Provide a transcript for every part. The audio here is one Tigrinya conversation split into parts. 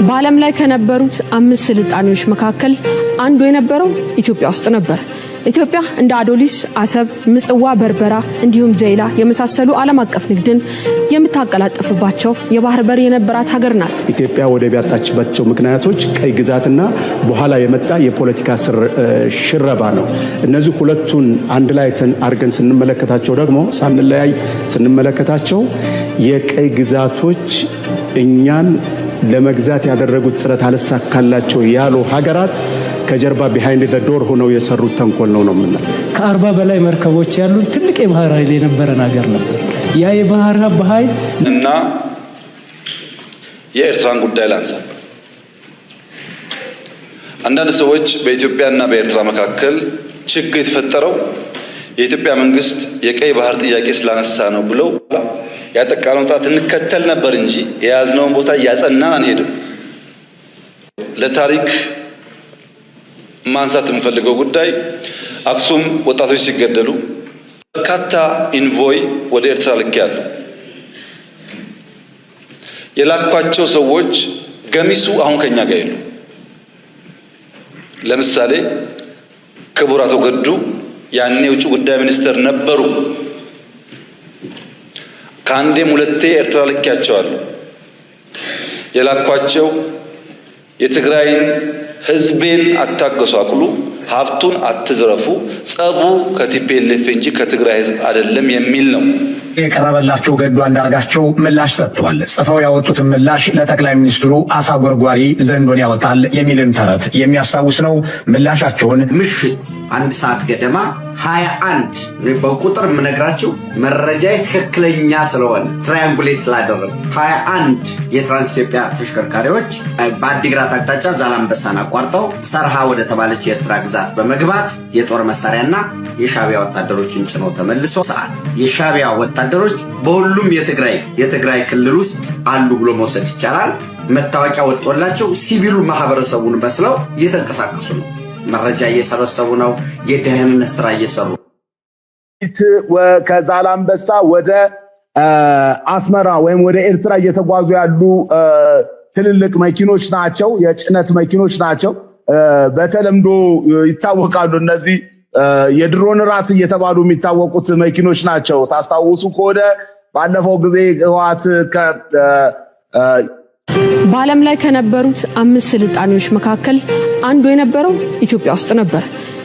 በዓለም ላይ ከነበሩት አምስት ስልጣኔዎች መካከል አንዱ የነበረው ኢትዮጵያ ውስጥ ነበር። ኢትዮጵያ እንደ አዶሊስ፣ አሰብ፣ ምጽዋ፣ በርበራ እንዲሁም ዘይላ የመሳሰሉ ዓለም አቀፍ ንግድን የምታቀላጥፍባቸው የባህር በር የነበራት ሀገር ናት። ኢትዮጵያ ወደብ ያጣችባቸው ምክንያቶች ቀይ ግዛትና በኋላ የመጣ የፖለቲካ ሽረባ ነው። እነዚህ ሁለቱን አንድ ላይ አድርገን ስንመለከታቸው ደግሞ ሳንለያይ ስንመለከታቸው የቀይ ግዛቶች እኛን ለመግዛት ያደረጉት ጥረት አልሳካላቸው ያሉ ሀገራት ከጀርባ behind the door ሆነው የሰሩት ተንኮል ነው ነው የምንለው። ከአርባ በላይ መርከቦች ያሉት ትልቅ የባህር ኃይል የነበረን ሀገር ነበር። ያ የባህር ኃይል እና የኤርትራን ጉዳይ ላንሳ። አንዳንድ ሰዎች በኢትዮጵያና በኤርትራ መካከል ችግር የተፈጠረው የኢትዮጵያ መንግስት የቀይ ባህር ጥያቄ ስላነሳ ነው ብለው ያጠቃነው ጣት እንከተል ነበር እንጂ የያዝነውን ቦታ እያጸናን አንሄድም። ለታሪክ ማንሳት የምፈልገው ጉዳይ አክሱም ወጣቶች ሲገደሉ በርካታ envoy ወደ ኤርትራ ልኬያለሁ። የላኳቸው ሰዎች ገሚሱ አሁን ከኛ ጋር የሉ። ለምሳሌ ክቡር አቶ ገዱ ያኔ የውጭ ጉዳይ ሚኒስትር ነበሩ። ከአንዴም ሁለቴ ኤርትራ ልኬያቸዋለሁ። የላኳቸው የትግራይን ህዝቤን አታጎሳቁሉ፣ ሀብቱን አትዝረፉ፣ ጸቡ ከ T P L F እንጂ ከትግራይ ህዝብ አይደለም የሚል ነው። የቀረበላቸው ገዱ አንዳርጋቸው ምላሽ ሰጥተዋል። ጽፈው ያወጡትን ምላሽ ለጠቅላይ ሚኒስትሩ አሳ ጎርጓሪ ዘንዶን ያወጣል የሚልን ተረት የሚያስታውስ ነው። ምላሻቸውን ምሽት አንድ ሰዓት ገደማ ሀያ አንድ፣ እኔ በቁጥር የምነግራችሁ መረጃ ትክክለኛ ስለሆነ triangulate ስላደረጉ ሀያ አንድ የትራንስ ኢትዮጵያ ተሽከርካሪዎች በአዲግራት አቅጣጫ ዛላምበሳን አቋርጠው ሰርሃ ወደ ተባለች የኤርትራ ግዛት በመግባት የጦር መሳሪያና የሻቢያ ወታደሮችን ጭኖ ተመልሶ ሰዓት የሻቢያ ወታደሮች በሁሉም የትግራይ የትግራይ ክልል ውስጥ አሉ ብሎ መውሰድ ይቻላል። መታወቂያ ወጥቶላቸው ሲቪሉ ማህበረሰቡን መስለው እየተንቀሳቀሱ ነው። መረጃ እየሰበሰቡ ነው። የደህንነት ስራ እየሰሩ ከዛላምበሳ ወደ አስመራ ወይም ወደ ኤርትራ እየተጓዙ ያሉ ትልልቅ መኪኖች ናቸው። የጭነት መኪኖች ናቸው። በተለምዶ ይታወቃሉ። እነዚህ የድሮን ራት እየተባሉ የሚታወቁት መኪኖች ናቸው። ታስታውሱ ከሆነ ባለፈው ጊዜ ህወሓት በዓለም ላይ ከነበሩት አምስት ስልጣኔዎች መካከል አንዱ የነበረው ኢትዮጵያ ውስጥ ነበር።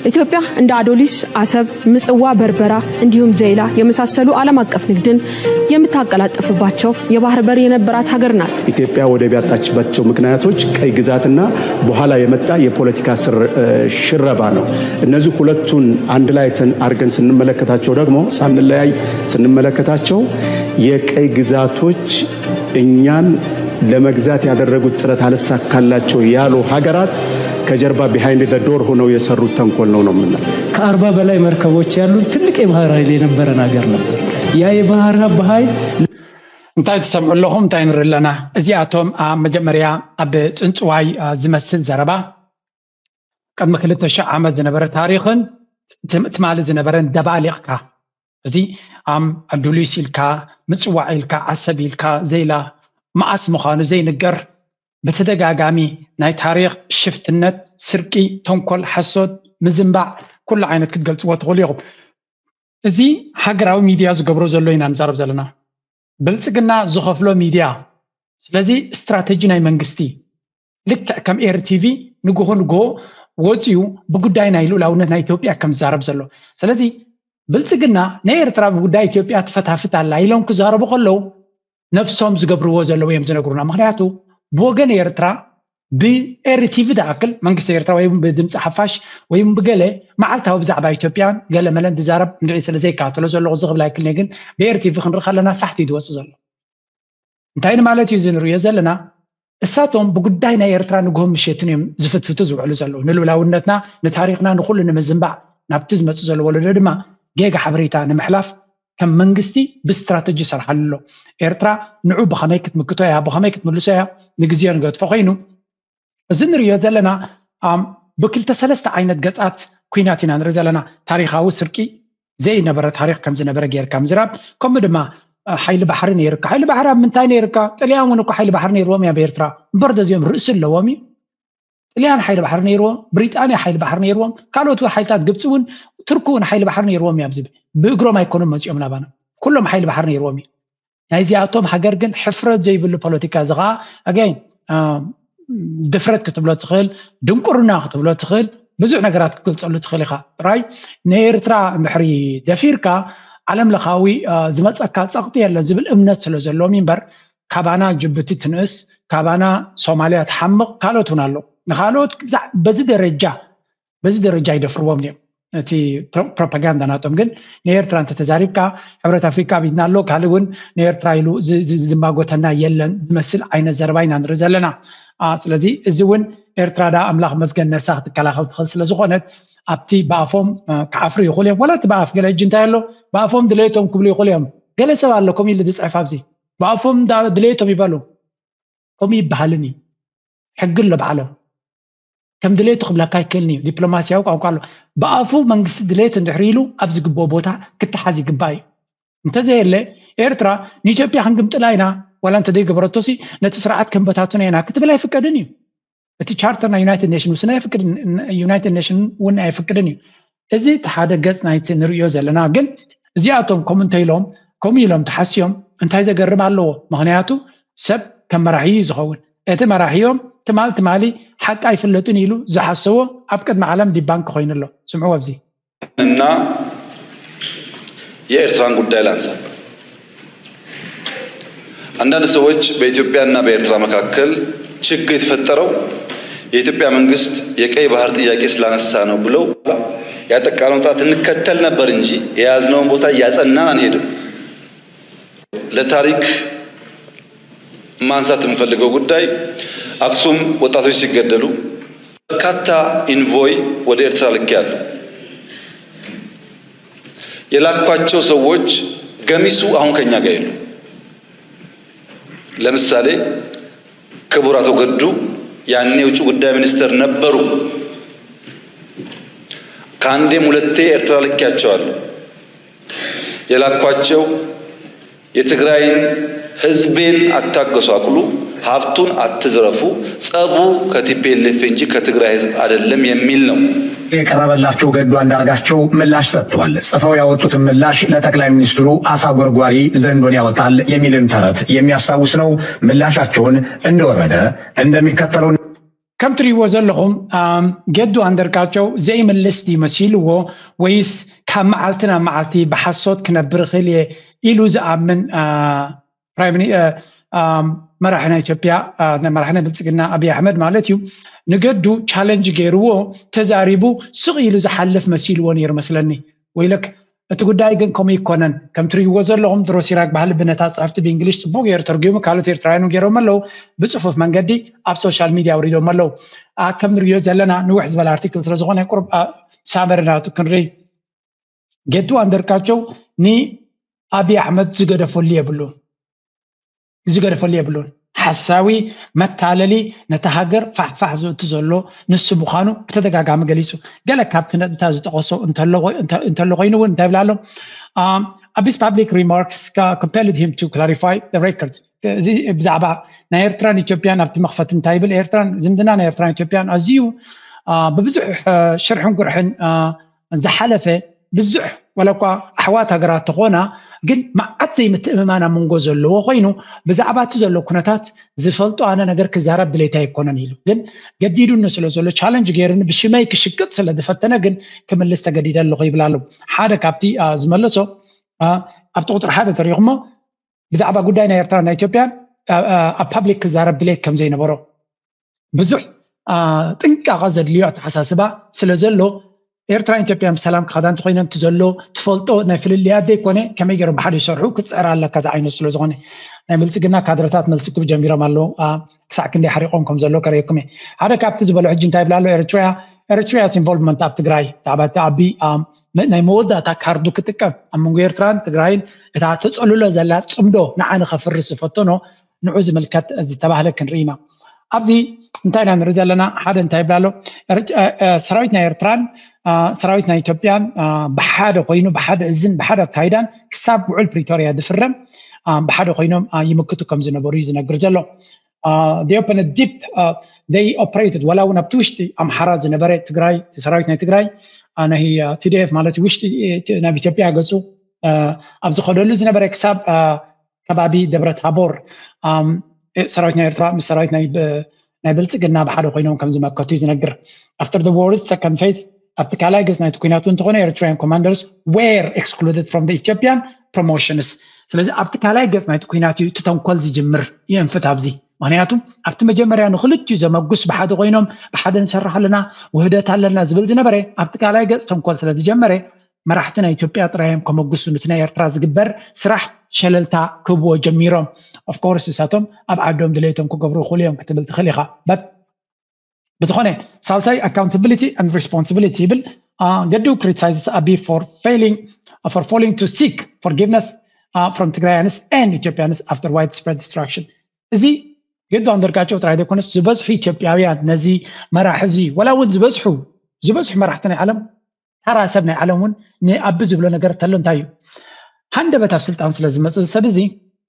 ኢትዮጵያ እንደ አዶሊስ፣ አሰብ፣ ምጽዋ፣ በርበራ እንዲሁም ዘይላ የመሳሰሉ ዓለም አቀፍ ንግድን የምታቀላጥፍባቸው የባህር በር የነበራት ሀገር ናት። ኢትዮጵያ ወደብ ያጣችባቸው ምክንያቶች ቀይ ግዛትና በኋላ የመጣ የፖለቲካ ሽረባ ነው። እነዚህ ሁለቱን አንድ ላይ አድርገን ስንመለከታቸው ደግሞ ሳንለያይ ስንመለከታቸው የቀይ ግዛቶች እኛን ለመግዛት ያደረጉት ጥረት አልሳካላቸው ያሉ ሀገራት ከጀርባ behind the door ሆነው የሰሩት ተንኮል ነው ነው የምንለው። ከአርባ በላይ መርከቦች ያሉት ትልቅ የባህር ኃይል የነበረን ሀገር ነበር። ያ የባህር ኃይል እንታይ ትሰምዑ ኣለኹም? እንታይ ንርኢ ኣለና? እዚኣቶም ኣብ መጀመርያ ኣብ ጽንጽዋይ ዝመስል ዘረባ ቅድሚ ክልተ ሽሕ ዓመት ዝነበረ ታሪኽን ትማሊ ዝነበረን ደባሊቕካ እዚ ኣም ኣዱሊስ ኢልካ ምጽዋዕ ኢልካ ዓሰብ ኢልካ ዘይላ መዓስ ምዃኑ ዘይንገር ብተደጋጋሚ ናይ ታሪኽ ሽፍትነት፣ ስርቂ፣ ተንኮል፣ ሓሶት፣ ምዝንባዕ ኩሉ ዓይነት ክትገልጽዎ ትኽእሉ ኢኹም። እዚ ሃገራዊ ሚድያ ዝገብሮ ዘሎ ኢና ንዛረብ ዘለና። ብልጽግና ዝኸፍሎ ሚድያ። ስለዚ ስትራተጂ ናይ መንግስቲ ልክዕ ከም ኤር ቲቪ ንግሆ ንግሆ ወፂኡ ብጉዳይ ናይ ልኡላውነት ናይ ኢትዮጵያ ከም ዝዛረብ ዘሎ። ስለዚ ብልጽግና ንኤርትራ ብጉዳይ ኢትዮጵያ ትፈታፍት ኣላ ኢሎም ክዛረቡ ከለዉ ነብሶም ዝገብርዎ ዘለዉ እዮም ዝነግሩና። ምክንያቱ ብወገን ኤርትራ ብኤር ቲቪ ዝኣክል መንግስቲ ኤርትራ ወይ ብድምፂ ሓፋሽ ወይ ብገለ መዓልታዊ ብዛዕባ ኢትዮጵያን ገለ መለን ዝዛረብ ንርኢ ስለ ዘይከታተሎ ዘለኹ ዝኽብል ኣይክልኒ፣ ግን ብኤር ቲቪ ክንርኢ ከለና ሳሕቲ እዩ ዝወፅእ ዘሎ። እንታይ ንማለት እዩ እዚ ንርእዮ ዘለና? እሳቶም ብጉዳይ ናይ ኤርትራ ንግሆን ምሸትን እዮም ዝፍትፍቱ ዝውዕሉ ዘለዉ። ንልኡላውነትና፣ ንታሪኽና፣ ንኹሉ ንምዝንባዕ ናብቲ ዝመጽእ ዘሎ ወለዶ ድማ ጌጋ ሓበሬታ ንምሕላፍ ከም መንግስቲ ብስትራተጂ ይሰርሓሉ ኣሎ። ኤርትራ ንዑ ብኸመይ ክትምክቶ እያ፣ ብኸመይ ክትምልሶ እያ ንግዜኡ ንገድፎ ኮይኑ እዚ ንርእዮ ዘለና ብክልተ ሰለስተ ዓይነት ገጻት ኲናት ኢና ንርኢ ዘለና። ታሪኻዊ ስርቂ ዘይነበረ ታሪኽ ከም ዝነበረ ጌርካ ምዝራብ ከምኡ ድማ ሓይሊ ባሕሪ ነይርካ። ሓይሊ ባሕሪ ኣብ ምንታይ ነይርካ? ጥልያን እውን እኮ ሓይሊ ባሕሪ ነይርዎም እያ ብኤርትራ። እምበር ደዚኦም ርእሲ ኣለዎም እዩ። ጥልያን ሓይሊ ባሕሪ ነይርዎ፣ ብሪጣንያ ሓይሊ ባሕሪ ነይርዎም፣ ካልኦት እውን ሓይልታት ግብፂ እውን፣ ቱርኪ እውን ሓይሊ ባሕሪ ነይርዎም እዮም። ኣብዚ ብእግሮም ኣይኮኑም መፂኦም ናባና፣ ኩሎም ሓይሊ ባሕሪ ነይርዎም እዩ። ናይዚኣቶም ሃገር ግን ሕፍረት ዘይብሉ ፖለቲካ፣ እዚ ከዓ ኣገይን ድፍረት ክትብሎ ትኽእል፣ ድንቁርና ክትብሎ ትኽእል፣ ብዙሕ ነገራት ክትገልፀሉ ትኽእል ኢኻ። ጥራይ ንኤርትራ እንድሕሪ ደፊርካ፣ ዓለም ለኻዊ ዝመፀካ ፀቕጢ የለ ዝብል እምነት ስለ ዘለዎም እምበር፣ ካባና ጅቡቲ ትንእስ፣ ካባና ሶማልያ ትሓምቕ፣ ካልኦት እውን ኣሎ። ንኻልኦት ብዛዕ በዚ ደረጃ በዚ ደረጃ ይደፍርዎም እዮም። እቲ ፕሮፓጋንዳ ናቶም ግን ንኤርትራ እንተተዛሪብካ፣ ሕብረት ኣፍሪካ ኣብ ኢድና ኣሎ፣ ካልእ እውን ንኤርትራ ኢሉ ዝማጎተና የለን ዝመስል ዓይነት ዘረባ ኢና ንርኢ ዘለና። ስለዚ እዚ እውን ኤርትራ ዳ ኣምላኽ መስገን ነብሳ ክትከላኸል ትኽእል ስለዝኾነት፣ ኣብቲ ብኣፎም ክዓፍሩ ይኽእሉ እዮም። ዋላ እቲ ብኣፍ ገለ እጅ እንታይ ኣሎ፣ ብኣፎም ድሌቶም ክብሉ ይኽእሉ እዮም። ገለ ሰብ ኣሎ ከምኡ ኢሉ ዝፅሕፍ ኣብዚ፣ ብኣፎም ድሌቶም ይበሉ። ከምኡ ይበሃልን እዩ። ሕጊ ኣሎ ብዓለም። ከም ድሌቱ ክብለካ ኣይክእልን እዩ። ዲፕሎማሲያዊ ቋንቋ ኣሎ። ብኣፉ መንግስቲ ድሌት እንድሕር ኢሉ ኣብ ዝግብኦ ቦታ ክተሓዝ ይግባእ እዩ። እንተዘየለ ኤርትራ ንኢትዮጵያ ክንግምጥላ ኢና፣ ዋላ እንተዘይገበረቶሲ ነቲ ስርዓት ክንበታትኖ ኢና ክትብል ኣይፍቀድን እዩ። እቲ ቻርተር ናይ ዩናይትድ ኔሽን ውስን ኣይፍቅድን፣ ዩናይትድ ኔሽን እውን ኣይፍቅድን እዩ። እዚ እቲ ሓደ ገጽ ናይቲ ንርእዮ ዘለና። ግን እዚኣቶም ከምኡ እንተ ኢሎም፣ ከምኡ ኢሎም ተሓስዮም እንታይ ዘገርም ኣለዎ? ምኽንያቱ ሰብ ከም መራሒ እዩ ዝኸውን። እቲ መራሒኦም ትማል ትማሊ ሓቂ ኣይፍለጥን ኢሉ ዝሓሰቦ ኣብ ቅድሚ ዓለም ዲባንክ ኮይኑ ኣሎ። ስምዑ ኣብዚ። እና የኤርትራን ጉዳይ ላንሳ። አንዳንድ ሰዎች በኢትዮጵያና በኤርትራ መካከል ችግር የተፈጠረው የኢትዮጵያ መንግስት የቀይ ባህር ጥያቄ ስላነሳ ነው ብለው ያጠቃነው ጣት እንከተል ነበር እንጂ የያዝነውን ቦታ እያጸናን አንሄድም። ለታሪክ ማንሳት የምፈልገው ጉዳይ አክሱም ወጣቶች ሲገደሉ በርካታ ኢንቮይ ወደ ኤርትራ ልኬያለሁ። የላኳቸው ሰዎች ገሚሱ አሁን ከኛ ጋር የሉ። ለምሳሌ ክቡር አቶ ገዱ ያኔ የውጭ ጉዳይ ሚኒስትር ነበሩ። ከአንዴም ሁለቴ ኤርትራ ልኬያቸዋለሁ። የላኳቸው የትግራይን ህዝቤን አታጎሳቁሉ፣ ሀብቱን አትዝረፉ፣ ጸቡ ከ ቲ ፒ ኤል ኤፍ እንጂ ከትግራይ ህዝብ አይደለም የሚል ነው። የቀረበላቸው ገዱ አንዳርጋቸው ምላሽ ሰጥቷል። ጽፈው ያወጡትን ምላሽ ለጠቅላይ ሚኒስትሩ አሳ ጎርጓሪ ዘንዶን ያወጣል የሚልን ተረት የሚያስታውስ ነው። ምላሻቸውን እንደወረደ እንደሚከተለው ከም ትሪእዎ ዘለኹም ገዱ ኣንደርጋቸው ዘይምልስ ድዩ መሲልዎ፣ ወይስ ካብ መዓልቲ ናብ መዓልቲ ብሓሶት ክነብር እኽእል እየ ኢሉ ዝኣምን መራሒ ናይ ኢትዮጵያ፣ መራሒ ናይ ብልፅግና ኣብይ ኣሕመድ ማለት እዩ። ንገዱ ቻለንጅ ገይርዎ ተዛሪቡ ስቕ ኢሉ ዝሓልፍ መሲልዎ ነይሩ መስለኒ። ወይለክ እቲ ጉዳይ ግን ከምኡ ይኮነን። ከም ትሪእዎ ዘለኹም ድሮ ሲራክ ባህሊ ብነታ ፅሕፍቲ ብእንግሊሽ ፅቡቅ ገይሩ ተርጉሙ፣ ካልኦት ኤርትራውያን እውን ገይሮም ኣለዉ። ብፅፉፍ መንገዲ ኣብ ሶሻል ሚድያ ኣውሪዶም ኣለዉ። ከም ንሪኦ ዘለና ንውሕ ዝበለ ኣርቲክል ስለዝኾነ ቁሩብ ሳመሪ ናቱ ክንርኢ። ጌቱ ኣንደርጋቸው ንኣብይ ኣሕመድ ዝገደፈሉ የብሉን። ዝገደፈሉ የብሉን። ሓሳዊ፣ መታለሊ፣ ነታ ሃገር ፋሕፋሕ ዘእቱ ዘሎ ንሱ ምዃኑ ብተደጋጋሚ ገሊጹ። ገለ ካብቲ ነጥብታት ዝጠቐሶ እንተሎ እንተ- እንተሎ ኮይኑ እውን እንታይ ይብል ኣሎ? Um, Abi's public remarks ca- compelled him to clarify the record. እዚ ብዛዕባ ናይ ኤርትራን ኢትዮጵያን ኣብቲ መኽፈቲ እንታይ ይብል? ኤርትራን ዝምድና ናይ ኤርትራን ኢትዮጵያን ኣዝዩ ብብዙሕ ሽርሕን ጉርሕን ዝሓለፈ ብዙሕ ዋላ እኳ ኣሕዋት ሃገራት ተኾና ግን መዓት ዘይምትእምማን ኣብ መንጎ ዘለዎ ኮይኑ ብዛዕባ እቲ ዘሎ ኩነታት ዝፈልጦ ኣነ ነገር ክዛረብ ድሌት ኣይኮነን ኢሉ ግን ገዲዱኒ ስለ ዘሎ ቻለንጅ ገይሩኒ ብሽመይ ክሽቅጥ ስለ ዝፈተነ ግን ክምልስ ተገዲደ ኣለኹ ይብል ኣሎ ሓደ ካብቲ ዝመለሶ ኣብቲ ቁፅሪ ሓደ ተሪኹሞ ብዛዕባ ጉዳይ ናይ ኤርትራ ናይ ኢትዮጵያ ኣብ ፓብሊክ ክዛረብ ድሌት ከም ዘይነበሮ ብዙሕ ጥንቃቐ ዘድልዮ ኣተሓሳስባ ስለ ዘሎ ኤርትራን ኢትዮጵያን ብሰላም ክኸዳ እንተኮይነን እቲ ዘሎ ትፈልጦ ናይ ፍልልያት ዘይኮነ ከመይ ገይሮም ብሓደ ይሰርሑ ክትፅዕር ኣለካ ዝዓይነቱ ስለ ዝኾነ ናይ ብልፅግና ካድረታት መልሲ ክብ ጀሚሮም ኣለዉ ክሳዕ ክንደይ ሓሪቆም ከም ዘሎ ከርእየኩም እየ ሓደ ካብቲ ዝበሎ ሕጂ እንታይ ይብላ ኣሎ ኤርትራ ኤርትራስ ኢንቮልቭመንት ኣብ ትግራይ ብዛዕባ እቲ ዓቢ ናይ መወዳእታ ካርዱ ክጥቀም ኣብ መንጎ ኤርትራን ትግራይን እታ ተፀልሎ ዘላ ፅምዶ ንዓ ንኸፍርስ ዝፈተኖ ንዑ ዝምልከት ዝተባህለ ክንርኢ ኢና ኣብዚ እንታይ ኢና ንርኢ ዘለና? ሓደ እንታይ ይብላ ኣሎ? ሰራዊት ናይ ኤርትራን ሰራዊት ናይ ኢትዮጵያን ብሓደ ኮይኑ፣ ብሓደ እዝን ብሓደ ኣካይዳን ክሳብ ውዕል ፕሪቶርያ ዝፍረም ብሓደ ኮይኖም ይምክቱ ከም ዝነበሩ እዩ ዝነግር ዘሎ። They opened deep, they operated፣ ዋላ እውን ኣብቲ ውሽጢ ኣምሓራ ዝነበረ ትግራይ፣ ሰራዊት ናይ ትግራይ፣ ናይ ቲዲኤፍ ማለት ውሽጢ ናብ ኢትዮጵያ ገፁ ኣብ ዝኸደሉ ዝነበረ ክሳብ ከባቢ ደብረ ታቦር ሰራዊት ናይ ኤርትራ ምስ ሰራዊት ናይ ብልፅግና ብሓደ ኮይኖም ከም ዝመከቱ እዩ ዝነግር። After the war's second phase፣ ኣብቲ ካልኣይ ገፅ ናይቲ ኩናት እንተኾነ Eritrean commanders were excluded from the Ethiopian promotions። ስለዚ ኣብቲ ካልኣይ ገፅ ናይቲ ኩናት እዩ እቲ ተንኮል ዝጅምር። ይንፍት ኣብዚ ምክንያቱ ኣብቲ መጀመርያ ንክልቲኡ ዘመጉስ ብሓደ ኮይኖም ብሓደ ንሰርሕ ኣለና፣ ውህደት ኣለና ዝብል ዝነበረ፣ ኣብቲ ካልኣይ ገፅ ተንኮል ስለ ዝጀመረ መራሕቲ ናይ ኢትዮጵያ ጥራይ እዮም ከመጉሱ፣ ንቲ ናይ ኤርትራ ዝግበር ስራሕ ሸለልታ ክህብዎ ጀሚሮም። Of course እሳቶም ኣብ ዓዶም ድሌቶም ክገብሩ ይኽእሉ እዮም ክትብል ትኽእል ኢኻ። But ብዝኾነ ሳልሳይ accountability and responsibility ይብል። ገዱ criticizes ኣቢ for failing for failing to seek forgiveness from Tigrayans and Ethiopians after widespread destruction። እዚ ገዱ ኣንደርጋቸው ጥራይ ዘይኮነስ ዝበዝሑ ኢትዮጵያውያን ነዚ መራሒ እዚ፣ ወላ እውን ዝበዝሑ ዝበዝሑ መራሕቲ ናይ ዓለም፣ ታራ ሰብ ናይ ዓለም እውን ንኣቢ ዝብሎ ነገር ተሎ እንታይ እዩ? ሃንደበት ኣብ ስልጣን ስለ ዝመፅ ሰብ እዚ፣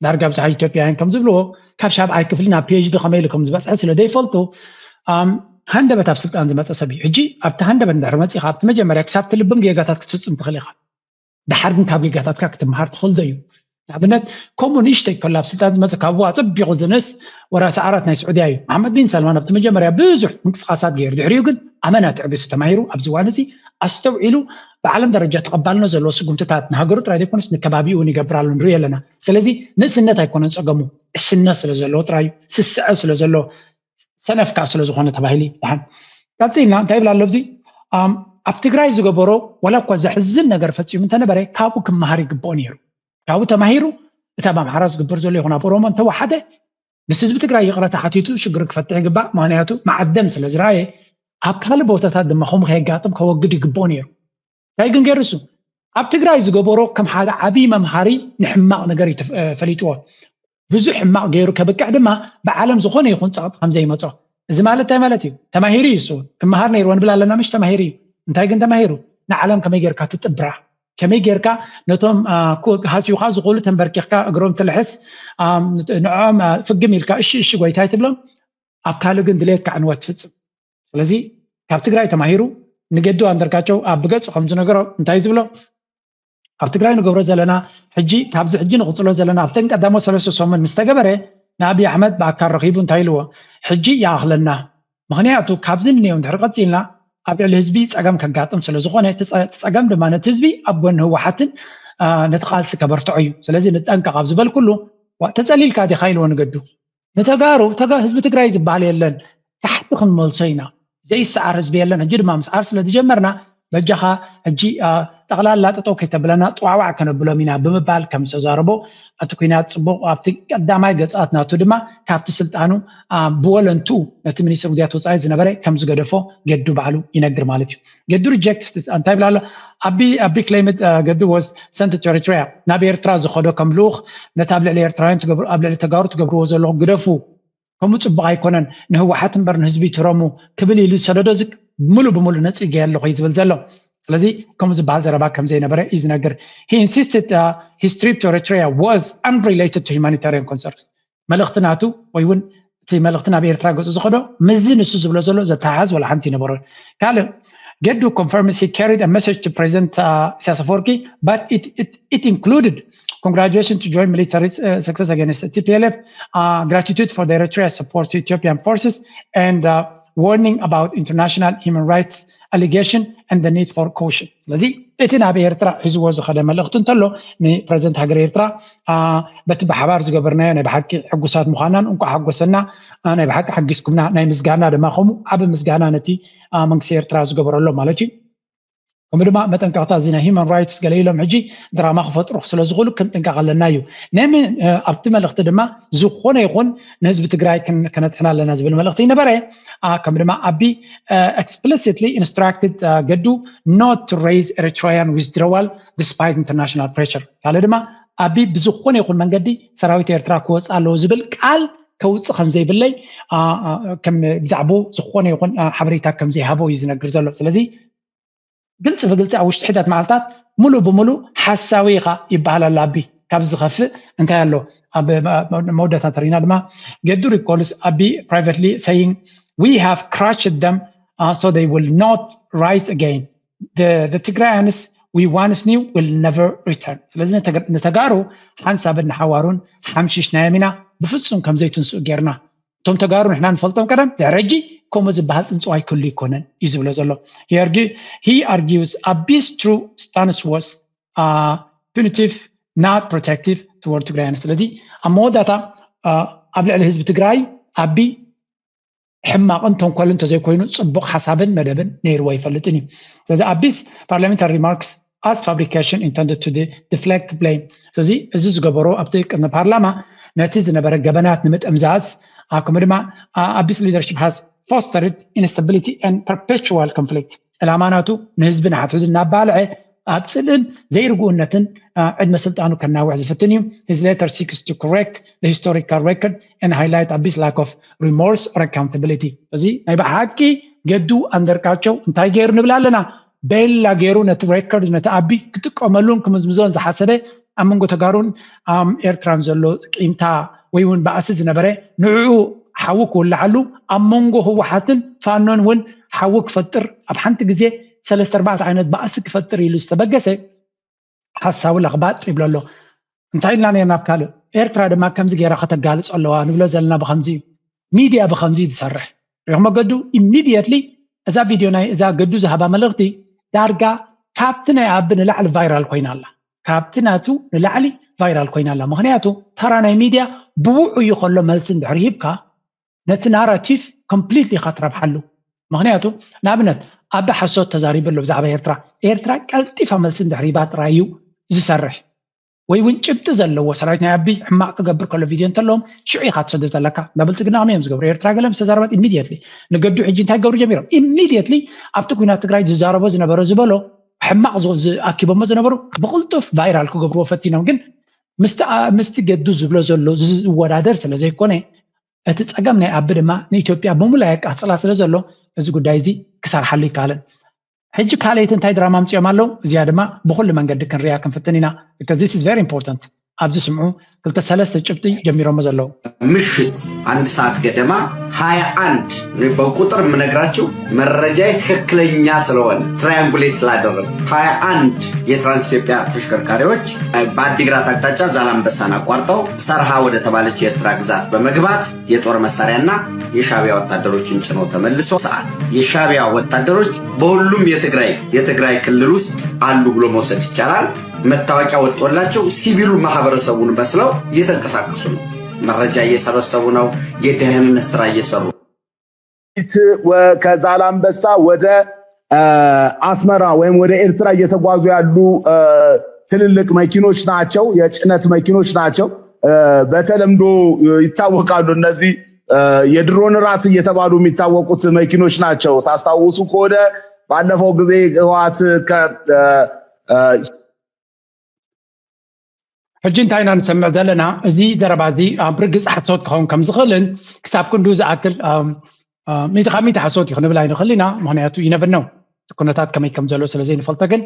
ዳርጋ ብዙሓት ኢትዮጵያውያን ከም ዝብልዎ ካብ ሻብዓይ ክፍሊ ናብ ፒኤችዲ ከመይ ኢሉ ከም ዝበፅሐ ስለ ዘይፈልጡ ሃንደበት ኣብ ስልጣን ዝመፀ ሰብ እዩ። ሕጂ ኣብቲ ሃንደበት እንድሕር መፂኻ ኣብቲ መጀመርያ ክሳብ ትልብም ጌጋታት ክትፍፅም ትኽእል ኢኻ። ድሓር ግን ካብ ጌጋታትካ ክትመሃር ትኽእል ዶ እዩ? ንኣብነት ከምኡ ንእሽተይ ከሎ ኣብ ስልጣን ዝመፀ ካብኡ ኣፀቢቑ ዝንእስ ወራሲ ዓራት ናይ ስዑድያ እዩ። መሓመድ ቢን ሰልማን ኣብቲ መጀመርያ ብዙሕ ምንቅስቃሳት ገይሩ፣ ድሕሪኡ ግን ኣመና ትዕግስቲ ተማሂሩ ኣብዚ እዋን እዚ ኣስተውዒሉ ብዓለም ደረጃ ተቐባልነት ዘለዎ ስጉምትታት ንሃገሩ ጥራይ ዘይኮነስ ንከባቢኡ እውን ይገብር ኣሎ ንርኢ ኣለና። ስለዚ ንእስነት ኣይኮነን ፀገሙ፣ ዕሽነት ስለ ዘለዎ ጥራይ እዩ፣ ስስዐ ስለ ዘለዎ ሰነፍ ከዓ ስለ ዝኾነ ተባሂሉ ይበሃል። ቀፂልና እንታይ ይብል ኣሎ ኣብዚ ኣብ ትግራይ ዝገበሮ ዋላ እኳ ዘሕዝን ነገር ፈፂሙ እንተነበረ ካብኡ ክመሃር ይግብኦ ነይሩ። ካብኡ ተማሂሩ እቲ ኣብ ኣምሓራ ዝግበር ዘሎ ይኹን ኣብ ኦሮሞ እንተወሓደ ምስ ህዝቢ ትግራይ ይቕረታ ሓቲቱ ሽግሩ ክፈትሕ ይግባእ። ምክንያቱ መዓደም ስለ ዝረኣየ ኣብ ካልእ ቦታታት ድማ ከምኡ ከየጋጥም ከወግድ ይግብኦ ነይሩ። እንታይ ግን ገይሩ እሱ ኣብ ትግራይ ዝገበሮ ከም ሓደ ዓብዪ መምሃሪ ንሕማቕ ነገር እዩ ፈሊጥዎ። ብዙሕ ሕማቕ ገይሩ ከብቅዕ ድማ ብዓለም ዝኾነ ይኹን ፀቕጢ ከም ዘይመፆ። እዚ ማለት እንታይ ማለት እዩ? ተማሂሩ እዩ እሱ። ክመሃር ነይርዎ ንብል ኣለና ምሽ? ተማሂሩ እዩ። እንታይ ግን ተማሂሩ? ንዓለም ከመይ ጌርካ ትጥብራ፣ ከመይ ጌርካ ነቶም ሃስዩኻ ዝኽእሉ ተንበርኪኽካ እግሮም ትልሕስ፣ ንዕኦም ፍግም ኢልካ እሺ እሺ ጎይታይ ትብሎም፣ ኣብ ካልእ ግን ድሌትካ ዕንወት ትፍፅም። ስለዚ ካብ ትግራይ ተማሂሩ ንገዱ ኣንደርጋቸው ኣብ ብገፁ ከም ዝነገሮ እንታይ ዝብሎ ኣብ ትግራይ ንገብሮ ዘለና ሕጂ ካብዚ ሕጂ ንቕፅሎ ዘለና ኣብተን ቀዳሞት ሰለስተ ሰሙን ምስ ተገበረ ንኣብይ ኣሕመድ ብኣካል ረኺቡ እንታይ ኢልዎ? ሕጂ ይኣኽለና። ምኽንያቱ ካብዚ ንኔው እንድሕር ቀፂልና ኣብ ልዕሊ ህዝቢ ፀገም ከጋጥም ስለ ዝኾነ እቲ ፀገም ድማ ነቲ ህዝቢ ኣብ ጎኒ ህወሓትን ነቲ ቃልሲ ከበርትዖ እዩ። ስለዚ ንጠንቀቕ ኣብ ዝበልኩሉ ተፀሊልካ ዲኻ ኢልዎ ንገዱ። ንተጋሩ ህዝቢ ትግራይ ዝበሃል የለን፣ ታሕቲ ክንመልሶ ኢና። ዘይሰዓር ህዝቢ የለን። ሕጂ ድማ ምስዓር ስለ ዝጀመርና በጃኻ ሕጂ ጠቕላላ ጠጠው ከይተብለና ጥዋዕዋዕ ከነብሎም ኢና ብምባል ከም ዝተዛረቦ እቲ ኩናት ፅቡቕ ኣብቲ ቀዳማይ ገፃት ናቱ ድማ ካብቲ ስልጣኑ ብወለንቱ ነቲ ሚኒስትር ጉዳያት ወፃኢ ዝነበረ ከም ዝገደፎ ገዱ ባዕሉ ይነግር ማለት እዩ። ገዱ ሪጀክት እንታይ ብላ ኣሎ? ኣቢ claimed ገዱ was sent to Eritrea፣ ናብ ኤርትራ ዝኸዶ ከም ልኡኽ ነቲ ኣብ ልዕሊ ኤርትራውያን ኣብ ልዕሊ ተጋሩ ትገብርዎ ዘለኹም ግደፉ፣ ከምኡ ፅቡቕ ኣይኮነን፣ ንህወሓት እምበር ንህዝቢ ትረሙ ክብል ኢሉ ዝሰደዶ እዚ ሙሉ ብሙሉ ነፂገ ኣለኹ እዩ ዝብል ዘሎ። ስለዚ ከምኡ ዝበሃል ዘረባ ከም ዘይነበረ እዩ ዝነግር። He insisted his trip to Eritrea was unrelated to humanitarian concerns። መልእኽቲ ናቱ ወይ እውን እቲ መልእኽቲ ናብ ኤርትራ ገፁ ዝኸዶ ምስዚ ንሱ ዝብሎ ዘሎ ዘተሓሓዝ ወላ ሓንቲ ይነበሮ። ካልእ ገዱ confirms he carried a message to President Isaias Afwerki, but it included congratulations to joint military success against T P L F, gratitude for the Eritrea support to Ethiopian forces, and warning about international human rights allegation and the need for caution። ስለዚ እቲ ናብ ኤርትራ ሒዝዎ ዝኸደ መልእኽቲ እንተሎ ንፕረዚደንት ሃገር ኤርትራ በቲ ብሓባር ዝገበርናዮ ናይ ብሓቂ ሕጉሳት ምዃናን እንኳዕ ሓጎሰና፣ ናይ ብሓቂ ሓጊዝኩምና ናይ ምስጋና ድማ ከምኡ ዓቢ ምስጋና ነቲ መንግስቲ ኤርትራ ዝገበረሎ ማለት እዩ። ከምኡ ድማ መጠንቀቕታ እዚ ናይ ሂማን ራይትስ ገለ ኢሎም ሕጂ ድራማ ክፈጥሩ ስለ ዝኽእሉ ክንጥንቀቕ ኣለና እዩ። ኣብቲ መልእኽቲ ድማ ዝኾነ ይኹን ንህዝቢ ትግራይ ከነጥሕና ኣለና ዝብል መልእኽቲ ይነበረ። ከም ድማ ኣቢ explicitly instructed ገዱ not to raise Eritrean withdrawal despite international pressure። ካልእ ድማ ኣቢ ብዝኾነ ይኹን መንገዲ ሰራዊት ኤርትራ ክወፅእ ኣለዎ ዝብል ቃል ከውፅእ ከም ዘይብለይ ከም ብዛዕባኡ ዝኾነ ይኹን ሓበሬታ ከም ዘይሃቦ እዩ ዝነግር ዘሎ። ስለዚ ግልፂ ብግልፂ ኣብ ውሽጢ ሕደት መዓልታት ሙሉእ ብሙሉእ ሓሳዊ ኢኻ ይበሃል ኣሎ ኣቢ። ካብ ዝኸፍእ እንታይ ኣሎ? ኣብ መወዳእታ ተሪና ድማ ገዱ recalls ኣቢ privately saying we have crushed them, so they will not rise again. The Tigrayans we once knew will never return. ስለዚ ንተጋሩ ሓንሳብን ንሓዋሩን ሓምሽሽናዮም ኢና፣ ብፍፁም ከም ዘይትንስኡ ጌርና። እቶም ተጋሩ ንሕና ንፈልጦም ቀደም ድሕሪ ሕጂ ከምኡ ዝበሃል ፅንፅዋ ኣይክህሉ ይኮነን እዩ ዝብሎ ዘሎ። He argues Abi's true stance was punitive, not protective toward Tigrayans. ስለዚ ኣብ መወዳእታ ኣብ ልዕሊ ህዝቢ ትግራይ ኣቢ ሕማቕን ተንኮልን እንተዘይኮይኑ ፅቡቕ ሓሳብን መደብን ነይርዎ ኣይፈልጥን እዩ። ስለዚ ኣቢስ parliamentary remarks as fabrication intended to deflect blame። ስለዚ እዚ ዝገበሮ ኣብቲ ቅድሚ ፓርላማ ነቲ ዝነበረ ገበናት ንምጥምዛዝ ኣብ ከምኡ ድማ ኣቢስ leadership has fostered instability and perpetual conflict። ዕላማ ናቱ ንህዝቢ ንሓትሕዱ እናባልዐ ኣብ ፅልእን ዘይርግኡነትን ዕድመ ስልጣኑ ከናውሕ ዝፍትን እዩ። His letter seeks to correct the historical record and highlight ኣቢስ lack of remorse or accountability። እዚ ናይ ብሓቂ ገዱ ኣንደርጋቸው እንታይ ገይሩ ንብል ኣለና? ቤላ ገይሩ ነቲ ሬኮርድ ነቲ ኣቢ ክጥቀመሉን ክምዝምዞን ዝሓሰበ ኣብ መንጎ ተጋሩን ኤርትራን ዘሎ ቂምታ ወይ እውን ባእሲ ዝነበረ ንዕኡ ሓዊ ክውልዓሉ ኣብ መንጎ ህወሓትን ፋኖን እውን ሓዊ ክፈጥር ኣብ ሓንቲ ግዜ ሰለስተ ኣርባዕተ ዓይነት ባእሲ ክፈጥር ኢሉ ዝተበገሰ ሓሳዊ ለኽባጥ ይብሎ ኣሎ። እንታይ ኢልና ነርና ኣብ ካልእ? ኤርትራ ድማ ከምዚ ገይራ ከተጋልጾ ኣለዋ ንብሎ ዘለና ብኸምዚ እዩ። ሚድያ ብኸምዚ እዩ ዝሰርሕ። ሪኹሞ ገዱ ኢሚድየትሊ እዛ ቪድዮ ናይ እዛ ገዱ ዝሃባ መልእኽቲ ዳርጋ ካብቲ ናይ ኣቢ ንላዕሊ ቫይራል ኮይና ኣላ። ካብቲ ናቱ ንላዕሊ ቫይራል ኮይና ኣላ። ምኽንያቱ ተራ ናይ ሚድያ ብውዑዩ ከሎ መልሲ እንድሕር ሂብካ ነቲ ናራቲቭ ኮምፕሊትሊ ኢኻ ትረብሓሉ። ምኽንያቱ ንኣብነት ኣቢ ሓሶት ተዛሪቡ ኣሎ ብዛዕባ ኤርትራ። ኤርትራ ቀልጢፋ መልሲ እንድሕር ሂባ ጥራይ እዩ ዝሰርሕ። ወይ እውን ጭብጢ ዘለዎ ሰራዊት ናይ ኣቢ ሕማቕ ክገብር ከሎ ቪድዮ እንተለዎም ሽዑ ኢኻ ትሰዶ ዘለካ። እንዳ ብልፅግና ከመይ እዮም ዝገብሩ? ኤርትራ ገለ ምስ ተዛረበት ኢሚድየትሊ ንገዱ ሕጂ እንታይ ክገብሩ ጀሚሮም? ኢሚድየትሊ ኣብቲ ኩናት ትግራይ ዝዛረቦ ዝነበረ ዝበሎ ሕማቕ ዝኣኪቦሞ ዝነበሩ ብቕልጡፍ ቫይራል ክገብርዎ ፈቲኖም። ግን ምስቲ ገዱ ዝብሎ ዘሎ ዝወዳደር ስለ ዘይኮነ እቲ ፀገም ናይ ኣቢ ድማ ንኢትዮጵያ ብምሉእ የቃፅላ ስለ ዘሎ እዚ ጉዳይ እዚ ክሰርሓሉ ይከኣልን። ሕጂ ካልኣይቲ እንታይ ድራማ ኣምፂኦም ኣለዉ? እዚኣ ድማ ብኩሉ መንገዲ ክንሪኣ ክንፍትን ኢና። Because this is very important። ኣብዚ ስምዑ ክልተ ሰለስተ ጭብጢ ጀሚሮሞ ዘለዉ። ምሽት አንድ ሰዓት ገደማ ሃያ አንድ በቁጥር የምነግራችሁ መረጃዬ ትክክለኛ ስለሆነ ትራያንጉሌት ስላደረጉ ሃያ አንድ የትራንስ ኢትዮጵያ ተሽከርካሪዎች በአዲግራት አቅጣጫ ዛላምበሳን አቋርጠው ሰርሃ ወደ ተባለች የኤርትራ ግዛት በመግባት የጦር መሳሪያና የሻቢያ ወታደሮችን ጭነው ተመልሰው ሰዓት የሻቢያ ወታደሮች በሁሉም የትግራይ የትግራይ ክልል ውስጥ አሉ ብሎ መውሰድ ይቻላል። መታወቂያ ወጥቶላቸው ሲቪሉ ማህበረሰቡን መስለው እየተንቀሳቀሱ ነው። መረጃ እየሰበሰቡ ነው። የደህንነት ስራ እየሰሩ ከዛላምበሳ ወደ አስመራ ወይም ወደ ኤርትራ እየተጓዙ ያሉ ትልልቅ መኪኖች ናቸው፣ የጭነት መኪኖች ናቸው። በተለምዶ ይታወቃሉ እነዚህ የድሮን ራት እየተባሉ የሚታወቁት መኪኖች ናቸው። ታስታውሱ ከሆነ ባለፈው ጊዜ ህወሓት ሕጂ እንታይ ኢና ንሰምዕ ዘለና? እዚ ዘረባ እዚ ኣብ ርግፅ ሓሶት ክኸውን ከም ዝኽእልን ክሳብ ክንዱ ዝኣክል ሚእቲ ካብ ሚእቲ ሓሶት እዩ ክንብል ኣይንኽእል ኢና። ምክንያቱ ይነብር ነው እቲ ኩነታት ከመይ ከም ዘሎ ስለ ዘይንፈልጦ፣ ግን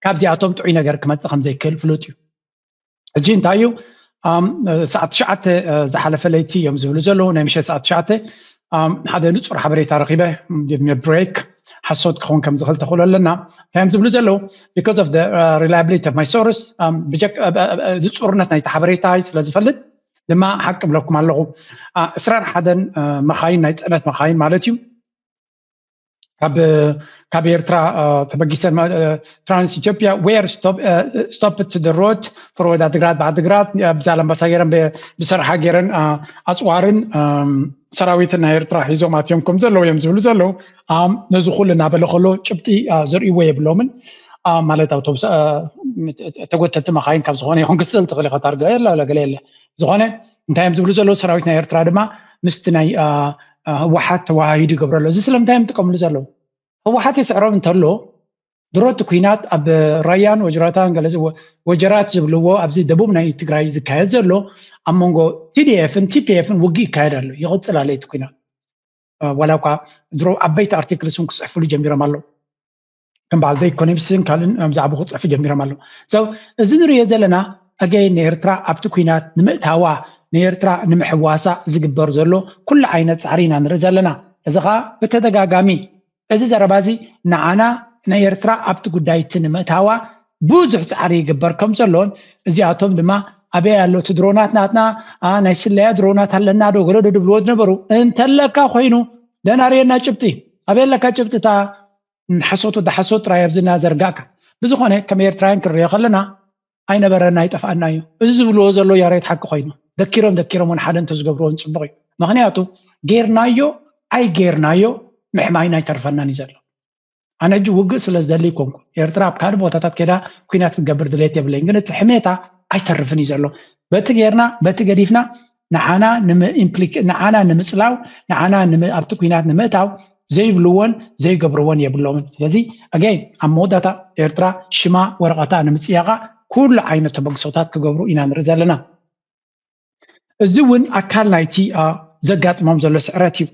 ካብዚኣቶም ጥዑይ ነገር ክመፅእ ከም ዘይክእል ፍሉጥ እዩ። ሕጂ እንታይ እዩ ሰዓት ትሽዓተ ዝሓለፈ ለይቲ እዮም ዝብሉ ዘለዉ። ናይ ምሸት ሰዓት ትሽዓተ ሓደ ንፁር ሓበሬታ ረኺበ ብሬክ ሓሶት ክኸውን ከም ዝኽእል ተኽእሎ ኣለና። እንታይ እዮም ዝብሉ ዘለዉ? Because of the reliability of my source፣ ንፁርነት ናይቲ ሓበሬታ ስለ ዝፈልጥ ድማ ሓቂ ብለኩም ኣለኹ። ዕስራን ሓደን መኻይን ናይ ፅዕነት መኻይን ማለት እዩ ካብ ኤርትራ ተበጊሰን ትራንስ ኢትዮጵያ were stopped to the road for ወደ ዓድግራት ብዓድግራት ብዛላምበሳ ገይረን ብሰርሓ ገይረን ኣፅዋርን ሰራዊትን ናይ ኤርትራ ሒዞም ኣትዮም ከም ዘለዉ እዮም ዝብሉ ዘለዉ። ነዚ ኩሉ እናበለ ከሎ ጭብጢ ዘርእይዎ የብሎምን። ማለት ኣውቶቡስ ተጎተቲ መኻይን ካብ ዝኾነ ይኹን ክስእል ትኽእል ኢኻ ታርጋ የለ ገለ የለ። ዝኾነ እንታይ እዮም ዝብሉ ዘለዉ? ሰራዊት ናይ ኤርትራ ድማ ምስቲ ናይ ህወሓት ተዋሃሂዱ ይገብረሉ። እዚ ስለምንታይ እዮም ጥቀምሉ ዘለዉ? ህወሓት የስዕሮም እንተሎ ድሮ እቲ ኩናት ኣብ ራያን ወጅራታን ገለ ወጀራት ዝብልዎ ኣብዚ ደቡብ ናይ ትግራይ ዝካየድ ዘሎ ኣብ መንጎ TDF ን TPF ን ውግእ ይካየድ ኣሎ፣ ይቕፅል ኣሎ እቲ ኩናት። ዋላ እኳ ድሮ ዓበይቲ ኣርቲክልስ እውን ክፅሕፍሉ ጀሚሮም ኣለዉ። ከም በዓል ኢኮኖሚስትን ካልእን ብዛዕባ ክፅሕፉ ጀሚሮም ኣለዉ። እዚ ንሪኦ ዘለና ኣገይ ንኤርትራ ኣብቲ ኩናት ንምእታዋ ንኤርትራ ንምሕዋሳ ዝግበር ዘሎ ኩሉ ዓይነት ፃዕሪ ኢና ንርኢ ዘለና። እዚ ከዓ ብተደጋጋሚ እዚ ዘረባ እዚ ንዓና ንኤርትራ ኣብቲ ጉዳይ እቲ ንምእታዋ ብዙሕ ፃዕሪ ይግበር ከም ዘሎን እዚኣቶም ድማ ኣበይ ኣሎ እቲ ድሮናት ናትና ናይ ስለያ ድሮናት ኣለና ዶ ገለ ዶ ድብልዎ ዝነበሩ እንተለካ ኮይኑ ደናርየና ጭብጢ ኣበይ ኣለካ ጭብጢ እታ ሓሶት ወዲ ሓሶት ጥራይ ኣብዝና ዘርጋእካ። ብዝኾነ ከም ኤርትራውያን ክንሪኦ ከለና ኣይነበረና ኣይጠፍኣና እዩ። እዚ ዝብልዎ ዘሎ ያሬት ሓቂ ኮይኑ ደኪሮም ደኪሮም እውን ሓደ እንተዝገብርዎ ንፅቡቕ እዩ። ምክንያቱ ጌርናዮ ኣይጌርናዮ ምሕማይና ኣይተርፈናን እዩ ዘሎ። ኣነ ሕጂ ውግእ ስለ ዝደሊ ይኮንኩ ኤርትራ ኣብ ካልእ ቦታታት ከዳ ኩናት ክትገብር ድሌት የብለይን፣ ግን እቲ ሕሜታ ኣይተርፍን እዩ ዘሎ። በቲ ጌርና በቲ ገዲፍና ንዓና ንዓና ንምፅላው ንዓና ኣብቲ ኩናት ንምእታው ዘይብልዎን ዘይገብርዎን የብሎምን። ስለዚ ኣገይ ኣብ መወዳእታ ኤርትራ ሽማ ወረቐታ ንምፅያቓ ኩሉ ዓይነት ተበግሶታት ክገብሩ ኢና ንርኢ ዘለና። እዚ እውን ኣካል ናይቲ ዘጋጥሞም ዘሎ ስዕረት እዩ።